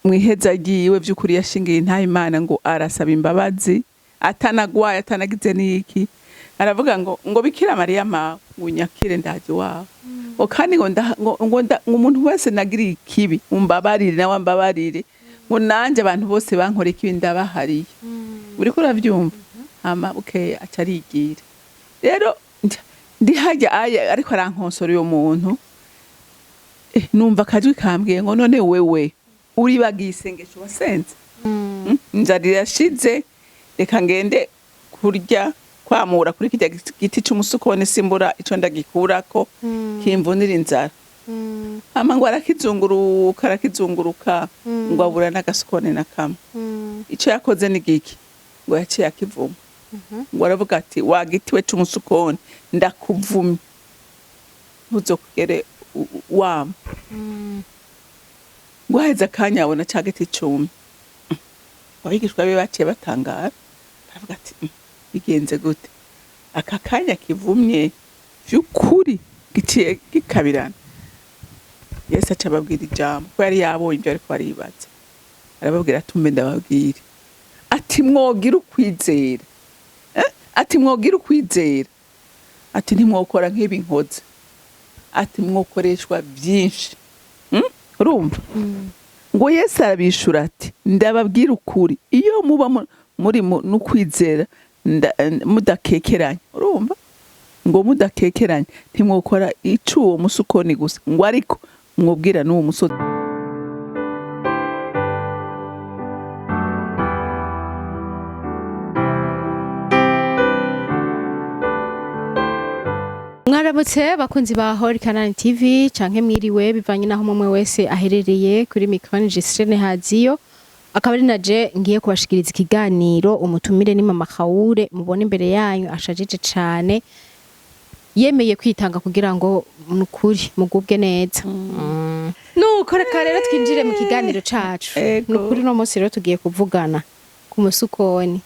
Mwiheza ryiwe vy'ukuri yashingiye intahe Imana, ngo arasaba imbabazi atanagwaye, atanagize n'iki. Aravuga ngo "Bikira Mariya mawe, ngo unyakire, ndaje iwawe," ngo kandi ngo umuntu wese nagiriye ikibi umbabarire, nawe ambabarire, ngo nanje abantu bose bankora ikibi ndabahariye. Uriko uravyumva? Hama bukeye aca arigira. Rero ndi harya aye ariko arankonsora uyo muntu, numva akajwi kambwiye ngo: "None wewe uribagiye isengesho wasenze? Inzara irashize, reka ngende kurya kwamura kuri kirya giti c'umusukoni, simbura ico ndagikurako kimvunira inzara." Hama ngo arakizunguruka, arakizunguruka, ngo abura n'agasukoni na kamwe. Ico yakoze ni giki? Ngo yaciye akivuma. Ngo aravuga ati: "Wa giti we c'umusukoni, ndakuvumye, ntuzokugere wama." Ngo haheze akanya abona ca giti cumye. Abigishwa be baciye batangara, baravuga ati: Bigenze gute? Aka kanya kivumye vy'ukuri giciye gikabirana." Yesu aca ababwira ijambo, ko yari yabonye ivyo ariko aribaza. Arababwira ati: "Umbe ndababwire," ati, "mwogira ukwizera, eh? Ati: "Mwogira ukwizera," ati, "ntimwokora nk'ibi nkoze," ati, "mwokoreshwa byinshi." Urumva? Ngo Yesu arabishura ati: "Ndababwira ukuri, iyo muba muri n'ukwizera mudakekeranya," urumva, ngo mudakekeranya, "ntimwokora ico uwo musukoni gusa," ngo, "ariko mwubwira n'uwo musozi." Mwaramutse bakunzi ba Holy Canaan TV, canke mwiriwe bivanye naho umwe wese aherereye. Kuri micro ni Giseline Haziyo, akaba ari naje ngiye kubashikiriza ikiganiro. Umutumire ni Mama Khawure mubona imbere yanyu, ashajije cane, yemeye kwitanga kugira ngo nukuri mugubwe neza. Nuko reka rero twinjire mu kiganiro cacu. Ego. Nukuri no munsi rero tugiye kuvugana ku musukoni,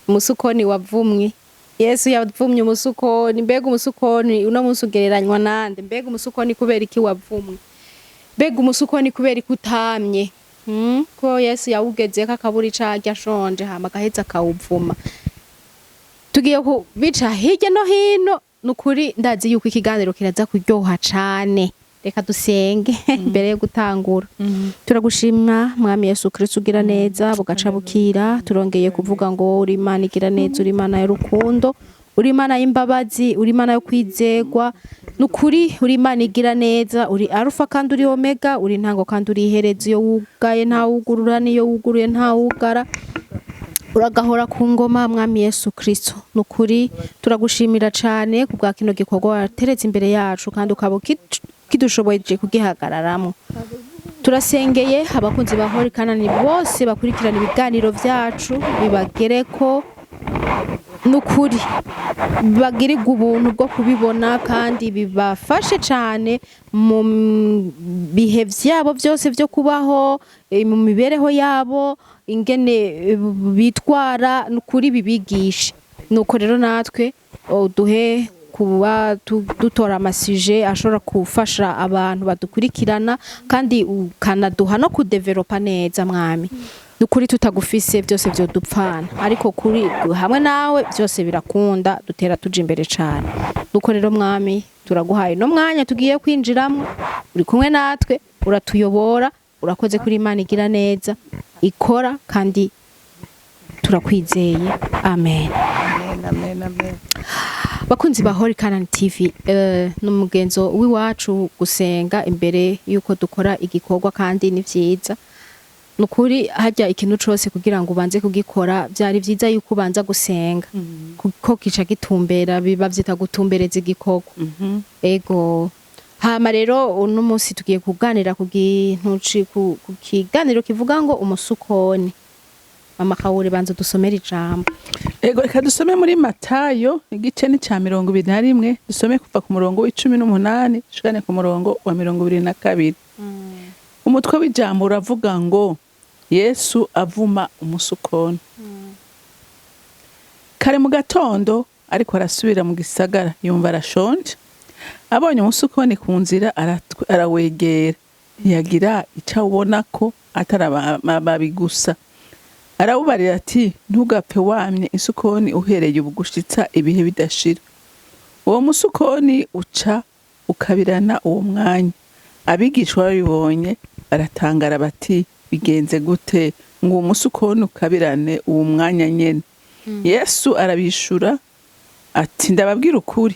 umusukoni wavumwe. Yesu yavumye umusukoni. Mbega umusukoni uno munsi ugereranywa nande? Mbega umusukoni kubera iki wavumwe? Mbega umusukoni kubera iki utamye? Ko Yesu yawugezeko akabura ico arya, ashonje, hama agaheza akawuvuma. Tugiye kubica hirya no hino. Nukuri ndazi yuko ikiganiro kiraza kuryoha cane. Reka dusenge mbere yo gutangura. Turagushima Mwami Yesu Kristo ugira neza bugaca bukira. Turongeye kuvuga ngo uri Imana igira neza, uri Imana y'urukundo, uri Imana y'imbabazi, uri Imana yo kwizegwa. Nukuri uri Imana igira neza, uri Arufa kandi uri Omega, uri intango kandi uri iherezo. Iyo wugaye ntawugurura, n'iyo wuguruye ntawugara. Uragahora ku ngoma, Mwami Yesu Kristo. Nukuri turagushimira cane ku bwa kino gikorwa wateretse imbere yacu kandi ukaba ukidushoboje kugihagararamwo. Turasengeye abakunzi ba Holy Canaan bose bakurikirana ibiganiro vyacu, bibagereko nukuri, bagirirwe ubuntu bwo kubibona kandi bibafashe cane mu bihe vyabo vyose vyo kubaho, mu mibereho yabo, ingene bitwara, nukuri bibigishe. Nuko rero natwe duhe kuba dutora ama sujets ashobora gufasha abantu badukurikirana, kandi ukanaduha no kudevelopa neza. Mwami, nukuri tutagufise byose vyodupfana, ariko kuri hamwe nawe byose birakunda, dutera tuja imbere cane. Nuko rero Mwami, turaguhaye no mwanya tugiye kwinjiramwo, uri kumwe natwe, uratuyobora. Urakoze kuri Imana igira neza, ikora, kandi turakwizeye. Amen. Amen, amen, amen. Bakunzi ba Holy Canaan TV, ni umugenzo w'iwacu gusenga imbere yuko dukora igikorwa, kandi ni vyiza. Nukuri harya ikintu cose kugira ngo ubanze kugikora, vyari vyiza yuko ubanza gusenga, kuko kica gitumbera, biba vyita gutumbereza igikorwa. Ego. Hama rero uno munsi tugiye kuganira ku kintu ku kiganiro kivuga ngo umusukoni. Mama Kawure, banza dusomere ijambo. Ego, reka dusome muri Matayo, igice ni ca 21, dusome kuva ku murongo wa 18 dushikane ku murongo wa 22. Umutwe w'ijambo uravuga ngo: "Yesu avuma umusukoni." Kare mu gatondo ariko arasubira mu gisagara, yumva arashonje. Abonye umusukoni ku nzira, arawegera, ntiyagira ico awubonako. Atari amababi gusa. Arawubarira ati: "Ntugapfe wamye isukoni uhereye ubu gushitsa ibihe bidashira." Uwo musukoni uca ukabirana uwo mwanya. Abigishwa babibonye baratangara bati: "Bigenze gute ngo uwo musukoni ukabirane uwo mwanya nyene?" Yesu arabishura ati: "Ndababwira ukuri,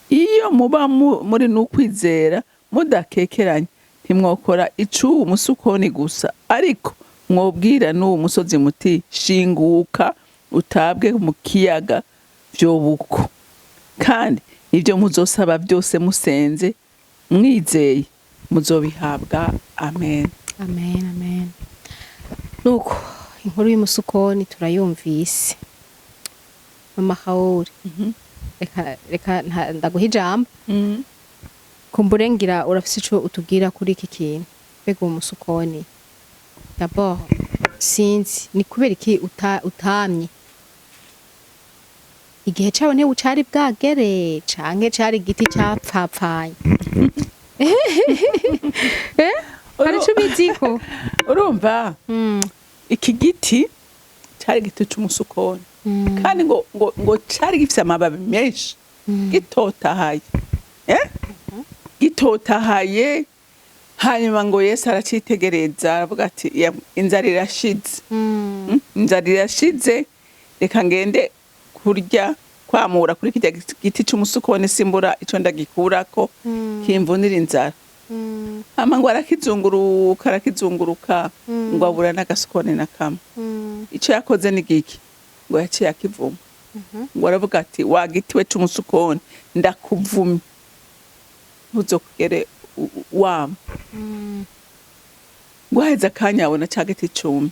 iyo muba muri n'ukwizera mudakekeranya, ntimwokora icuwu musukoni gusa, ariko mwobwira n'uwo musozi muti: 'Shinguka utabwe mu kiyaga,' vyobuko. Kandi ibyo muzosaba byose musenze mwizeye, muzobihabwa." Amen. Amen, amen. Nuko inkuru y'umusukoni turayumvise. Mama Hawuri, reka ndaguha ijambo. Kumbure ngira urafise ico utubwira kuri iki kintu. Mbega uwo musukoni, d'abord sinzi ni kubera iki utamye igihe cawo? Ntiwucari bwagere, canke cari igiti capfapfanye? Hari ico ubiziko? Urumva, iki giti cari igiti c'umusukoni, kandi ngo cari gifise amababi menshi, gitotahaye, eh? Gitotahaye. Hanyuma ngo Yesu aracitegereza, aravuga ati: "Inzara irashize. Inzara irashize, reka ngende kurya, kwamura kuri kirya giti c'umusukoni, simbura ico ndagikurako kimvunira inzara." Hama ngo arakizunguruka, arakizunguruka, ngo abura n'agasukoni na kamwe. Ico yakoze ni giki? Ngo yaciye akivuma. Ngo aravuga ati: "Wa giti we c'umusukoni, ndakuvumye, ntuzokugere wama." Ngo haheze akanya abona ca giti cumye.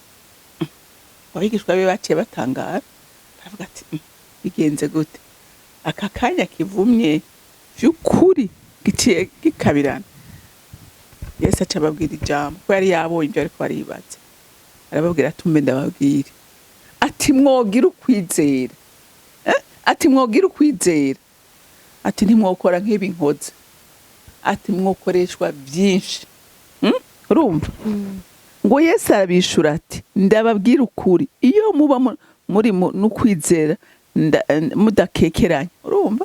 Abigishwa be baciye batangara, baravuga ati: Bigenze gute aka kanya kivumye vy'ukuri giciye gikabirana?" Yesu aca ababwira ijambo, ko yari yabonye ibyo ariko baribaza. Arababwira ati: "Umbe ndababwire," ati, "mwogira ukwizera, eh? Ati: "Mwogira ukwizera," ati, "ntimwokora nk'ibi nkoze," ati, "mwokoreshwa byinshi." Urumva ngo Yesu arabishura ati: "Ndababwira ukuri, iyo muba muri n'ukwizera mudakekeranya," urumva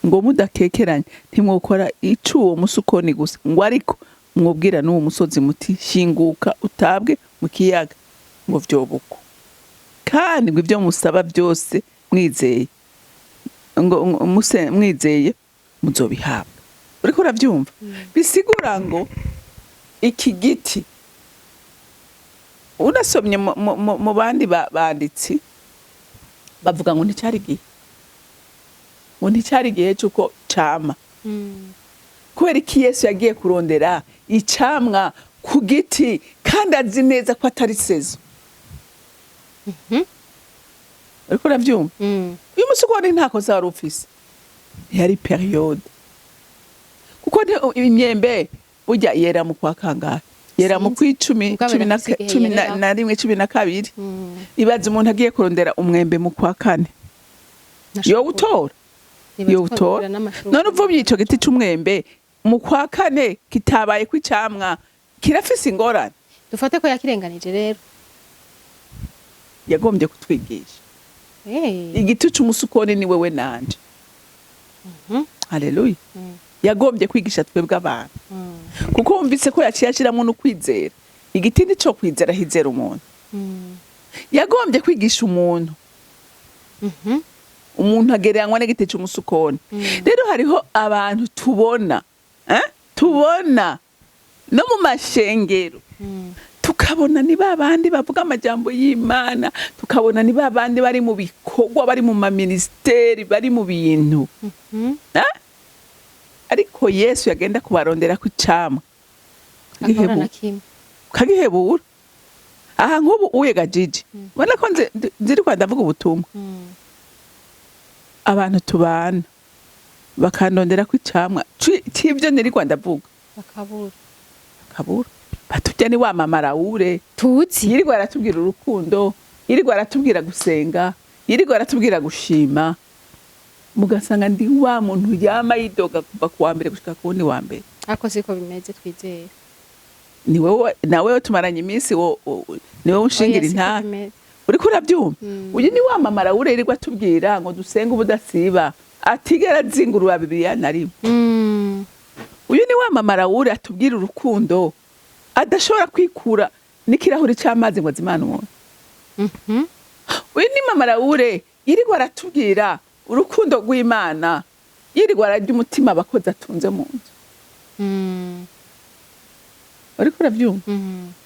ngo mudakekeranya, "ntimwokora icuwo musukoni gusa," ngo, "ariko mwubwira n'uwo musozi muti: 'Shinguka utabwe mu kiyaga,' ngo vyobuko. Kandi ngo ibyo musaba byose mwizeye, ngo mwizeye, muzobihabwa." Uriko uravyumva? Bisigura ngo iki giti, unasomye mu bandi banditsi, bavuga ngo nticari igihe, ngo nticari igihe c'uko cama. Kubera iki Yesu yagiye kurondera icamwa ku giti kandi azi neza ko atari saison? Uriko uravyumva? Uyu musi ukubona nta kosa wari ufise, ntiyari période, kuko imyembe burya yera mu kwa kangahe? Yera mu Sinzi. kw'icumi, Mugabo cumi na irafise igihe cumi yerera. na rimwe, 12. Ibaze umuntu agiye kurondera umwembe mu kwa kane, yo utora, yo utora. None uvumye ico giti c'umwembe mu kwa kane kitabaye kw'icamwa, kirafise ingorane. Dufate ko yakirenganije rero. Yagombye kutwigisha. Igiti c'umusukoni ni wewe nanje. Haleluya. Yagombye kwigisha twebwe abantu, kuko wumvise ko yaciye ashiramwo n'ukwizera. Igiti nico kwizera, hizera umuntu. Yagombye kwigisha umuntu. Umuntu agereranywa n'igiti c'umusukoni. Rero hariho abantu tubona, eh? Tubona no mu mashengero, tukabona ni ba bandi bavuga amajambo y'Imana, tukabona ni ba bandi bari mu bikorwa, bari mu maministeri, bari mu bintu, eh? Ariko Yesu yagenda kubarondera ku icamwa, Akabura na kimwe. Ukagihebura. Aha nk'ubu uye gajiji, ubona ko nziri kwa ndavuga ubutumwa, abantu tubana bakandondera ko icamwa c'ivyo nirigwa ndavuga, Bakabura. Kabura batubya ni wa mama Rawure Tuzi. yirirwa aratubwira urukundo, yirirwa aratubwira gusenga, yirirwa aratubwira gushima, mugasanga ndi wa muntu yama yidoga kuva ku wa mbere gushika ku wundi wa mbere. Ariko siko bimeze, twizere. Ni wewe, nawe tumaranye iminsi, ni wowe unshingira Oya, siko intahe. bimeze. Uriko urabyumva? Uyu ni wa mama rawurerirwa atubwira ngo dusenge ubudasiba, atigera azingurura Bibiliya na rimwe. Uyu ni wa mama Rawuri atubwira urukundo, adashobora kwikura n'ikirahuri c'amazi ngo azimane umuntu. Uyu ni mama Rawure yirirwa aratubwira urukundo rw'Imana, yirirwa ararya umutima abakozi atunze mu nzu. Uriko uravyumva?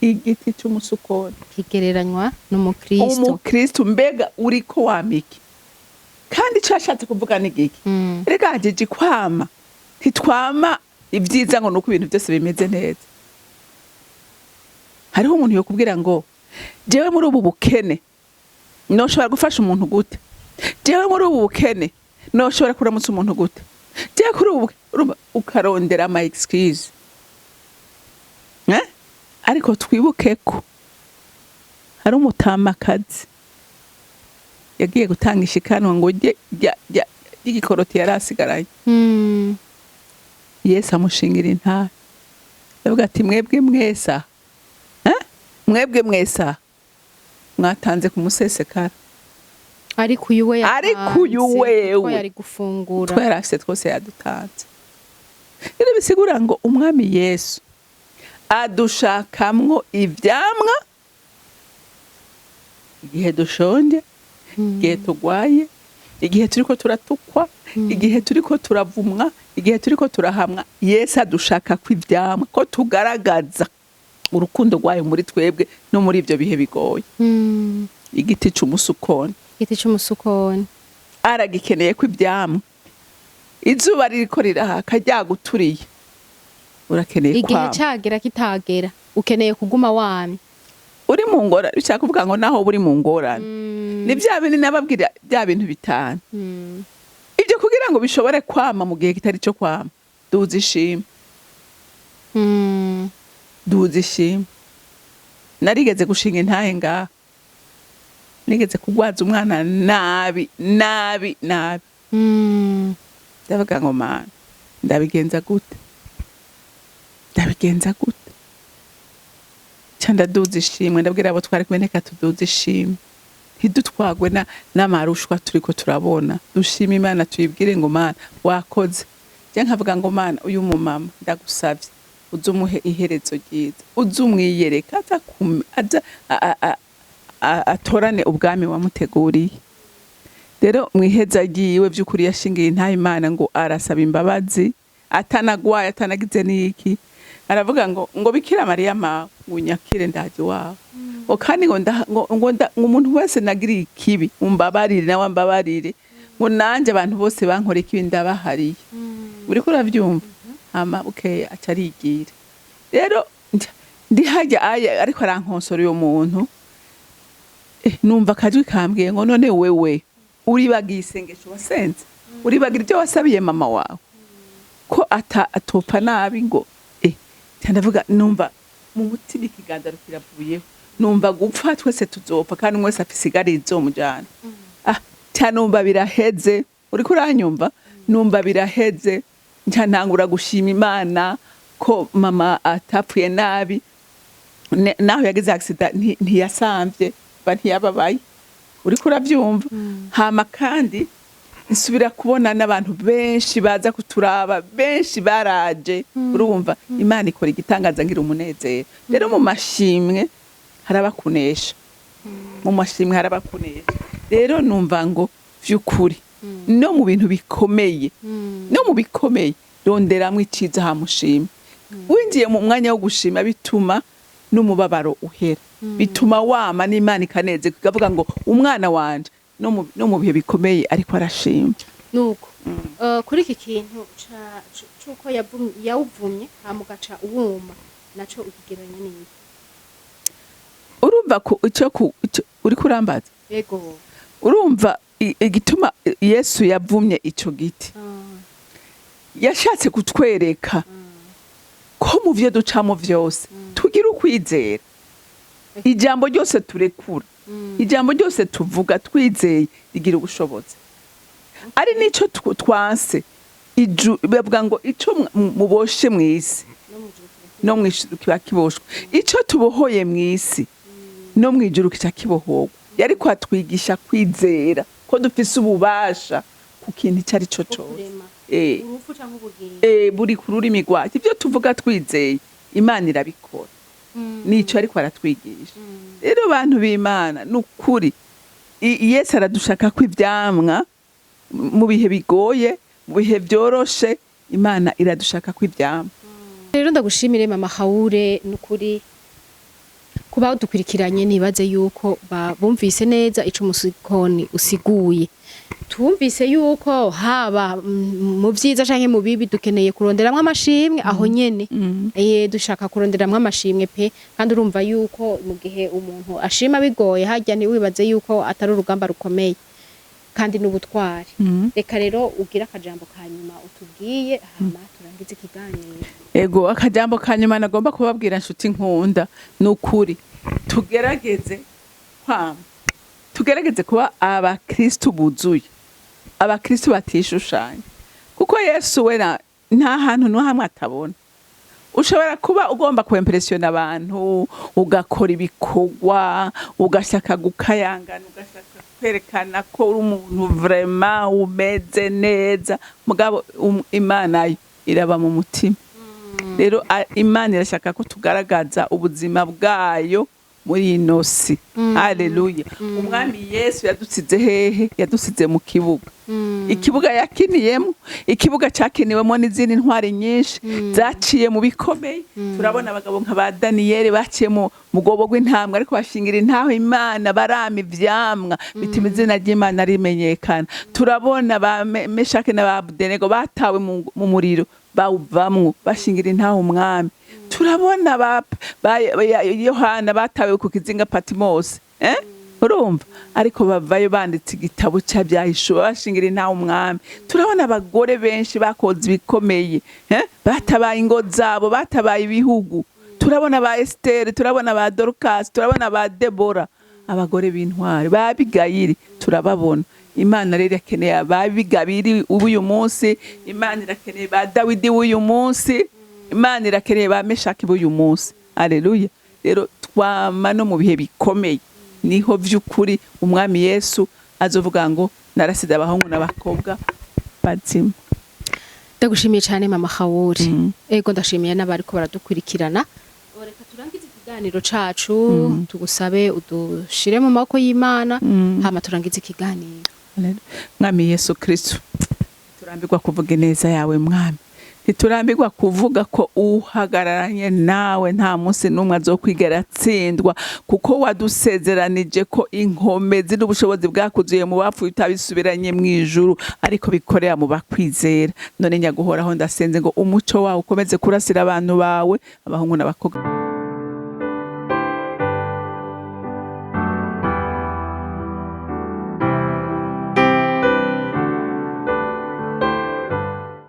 Igiti c'umusukoni Kigereranywa n'umukristo. Umukristo, mbega uriko wamiki? Kandi ico yashatse kuvuga ni giki? Rega hajeje kwama, ntitwama ibyiza ngo nuko ibintu byose bimeze neza. Hariho umuntu yokubwira ngo: "Jewe muri ubu bukene noshobora gufasha umuntu gute? Jewe muri ubu bukene noshobora kuramutsa umuntu gute? Jewe kuri ubu bukene", urumva, ukarondera ama excuse, eh? Ariko twibuke ko hari umutamakazi yagiye gutanga ishikanwa ngo rye ry'igikoroti yari asigaranye. Yesu amushingira intahe, aravuga ati: "Mwebwe mwese, eh? Mwebwe mwese mwatanze ku musesekara." Ariko uyu we Ariko uyu yatanze wewe. kuko yari gufungura. Two yari afise twose yadutanze. Rero bisigura ngo Umwami Yesu adushakamwo ivyamwa igihe dushonje, igihe tugwaye, igihe turiko turatukwa, igihe turiko turavumwa, igihe turiko turahamwa. Yesu adushaka ko ivyamwa, ko tugaragaza urukundo rwayo muri twebwe no muri ivyo bihe bigoye. Igiti c'umusukoni. Igiti c'umusukoni. Aragikeneye ko ivyamwa. Izuba ririko rirahaka ryaguturiye, urakeneye Igihe kwama. cagera kitagera, ukeneye kuguma wamye. Uri mu ngorane, bishaka kuvuga ngo naho uri mu ngorane, ni bya bindi nababwira, bya bintu bitanu. Ibyo kugira ngo bishobore kwama mu gihe kitari cyo kwama: duza ishimwe. Duza ishimwe. Narigeze gushinga intahe ngaha, nigeze kugwaza umwana nabi nabi nabi. Ndavuga ngo: "Mana, ndabigenza gute? Ndabigenza gute?" Ca ndaduza ishimwe, ndabwira abo twari kumwe: "Reka tuduze ishimwe, ntidutwagwe n'amarushwa turiko turabona. Dushime Imana, tuyibwire ngo: 'Mana, wakoze.'" Je nkavuga ngo: "Mana, uyu mumama ndagusavye uze umuhe iherezo ryiza, uze umwiyereka, aza aza atorane ubwami wamuteguriye." Rero mwiheza ryiwe by'ukuri yashingiye intahe Imana ngo arasaba imbabazi, atanagwaye, atanagize n'iki. Aravuga ngo: "Bikira Mariya mawe, ngo unyakire, ndaje iwawe, ngo kandi ngo ngo umuntu wese nagiriye ikibi umbabarire, nawe ambabarire, ngo nanje abantu bose bankoreye ikibi ndabahariye." Uriko uravyumva? Hama bukeye aca arigira. Rero ndi harya aya ariko arankonsora uyo muntu, numva akajwi kambwiye ngo: "None wewe uribagiye isengesho wasenze? Uribagira ibyo wasabiye mama wawe ko ata atopfa nabi?" Ngo nca ndavuga, numva mu mutima ikiganza kiravuyeho, numva gupfa twese tuzopfa, kandi umwe wese afise igare rizomujana. Nca numva biraheze. Uriko uranyumva? Numva biraheze, nca ntangura gushima Imana ko mama atapfuye nabi. Naho yagize accident ntiyasamvye, ba ntiyababaye. Uriko uravyumva? Hama kandi nsubira kubona n'abantu benshi baza kuturaba, benshi baraje. Urumva, Imana ikora igitangaza, ngira umunezero. Rero mu mashimwe harabakunesha, mu mashimwe harabakunesha. Rero numva ngo vy'ukuri no mu bintu bikomeye, no mu bikomeye, ronderamwo iciza hamushima. Winjiye mu mwanya wo gushima, bituma n'umubabaro uhera, bituma wama n'Imana ikanezerwa, ikavuga ngo: "Umwana wanje no mu bihe bikomeye ariko arashima." Nuko kuri iki kintu c'uko yawuvumye hama ugaca uwuma, naco ukigereranya n'iki? Urumva ko ico uriko urambaza? Yego. Urumva, igituma Yesu yavumye ico giti, yashatse kutwereka ko mu vyo ducamo vyose tugira ukwizera. Ijambo ryose turekura, ijambo ryose tuvuga twizeye, rigira ubushobozi. Ari nico twanse, bavuga ngo ico muboshe mw'isi No mu ijuru. No mw'ijuru kiba kiboshwe. Ico tubohoye mw'isi, no mw'ijuru kica kibohorwa. Yariko atwigisha kwizera ko dufise ububasha ku kintu ico ari co cose. Urupfu canke ubugingo. Buri ku rurimi rwacu. Ibyo tuvuga twizeye, Imana irabikora. Nico ariko aratwigisha. Rero bantu b'Imana, ni ukuri, Yesu aradushaka ko ivyamwa mu bihe bigoye, mu bihe vyoroshe. Imana iradushaka ko ivyamwa. Rero ndagushimire, mama Hawure. Nukuri kuba dukurikiranye, nibaze yuko bumvise neza ico umusukoni usiguye. Tumvise yuko haba mu vyiza canke mu bibi, dukeneye kuronderamwo amashimwe aho nyene. Dushaka kuronderamwo amashimwe pe. Kandi urumva yuko mu gihe umuntu ashima bigoye, harya ntiwibaze yuko atari urugamba rukomeye kandi n'ubutwari. Reka rero ugire akajambo ka nyuma utubwiye, hama turangize ikiganiro. Ego, akajambo ka nyuma nagomba kubabwira, nshuti nkunda, ni ukuri tugerageze kwama, tugerageze kuba abakristu buzuye, abakristu batishushanya, kuko Yesu we nta hantu no hamwe atabona. Ushobora kuba ugomba kwempresiyona abantu, ugakora ibikorwa, ugashaka gukayangana, ugashaka kwerekana ko uri umuntu vraiment umeze neza, mugabo Imana yo iraba mu mutima. Rero Imana irashaka ko tugaragaza ubuzima bwayo muri ino si. Haleluya! Umwami Yesu yadusize hehe? Yadusize mu kibuga, ikibuga yakiniyemo, ikibuga cakiniwemo n'izindi ntwari nyinshi zaciye mu bikomeye. Turabona abagabo nka ba Daniyeli baciye mu mugobo w'intambwe, ariko bashingira intaho Imana, barama ivyamwa bituma izina ry'Imana rimenyekana. Turabona ba Meshake na ba Abudenego batawe mu muriro, bawuvamwo bashingira intaho Umwami. Turabona ba Yohana batawe ku kizinga Patimosi, eh? Urumva, ariko bavayo banditse igitabo c'Ivyahishuwe, bashingira intaho Umwami. Turabona abagore benshi bakoze ibikomeye, eh? Batabaye ingo zabo, batabaye ibihugu. Turabona ba Esiteri, turabona ba Dorukasi, turabona ba Debora, abagore b'intwari, ba Abigayili, turababona. Imana rero irakeneye ababigabiri uyu munsi. Imana irakeneye ba Dawidi w'uyu munsi. Imana irakeneye ba Meshaki b'uyu munsi. Aleluya! Rero twama no mu bihe bikomeye, niho vy'ukuri Umwami Yesu azovuga ngo narasize abahungu n'abakobwa bazima. Ndagushimiye cyane, mama Hawuri. Ego, ndashimiye n'abariko baradukurikirana. Reka turangize ikiganiro cacu, tugusabe udushire mu maboko y'Imana, hama turangize ikiganiro. Haleluya. Mwami Yesu Kristo, turambirwa kuvuga ineza yawe. Mwami, ntiturambirwa kuvuga ko uhagararanye nawe nta munsi n'umwe azokwigera atsindwa, kuko wadusezeranije ko inkomezi n'ubushobozi bwakuzuye mu bapfuye utabisubiranye mu ijuru, ariko bikorera mu bakwizera. None nyaguhoraho, ndasenze ngo umuco wawe ukomeze kurasira abantu bawe, abahungu n'abakobwa.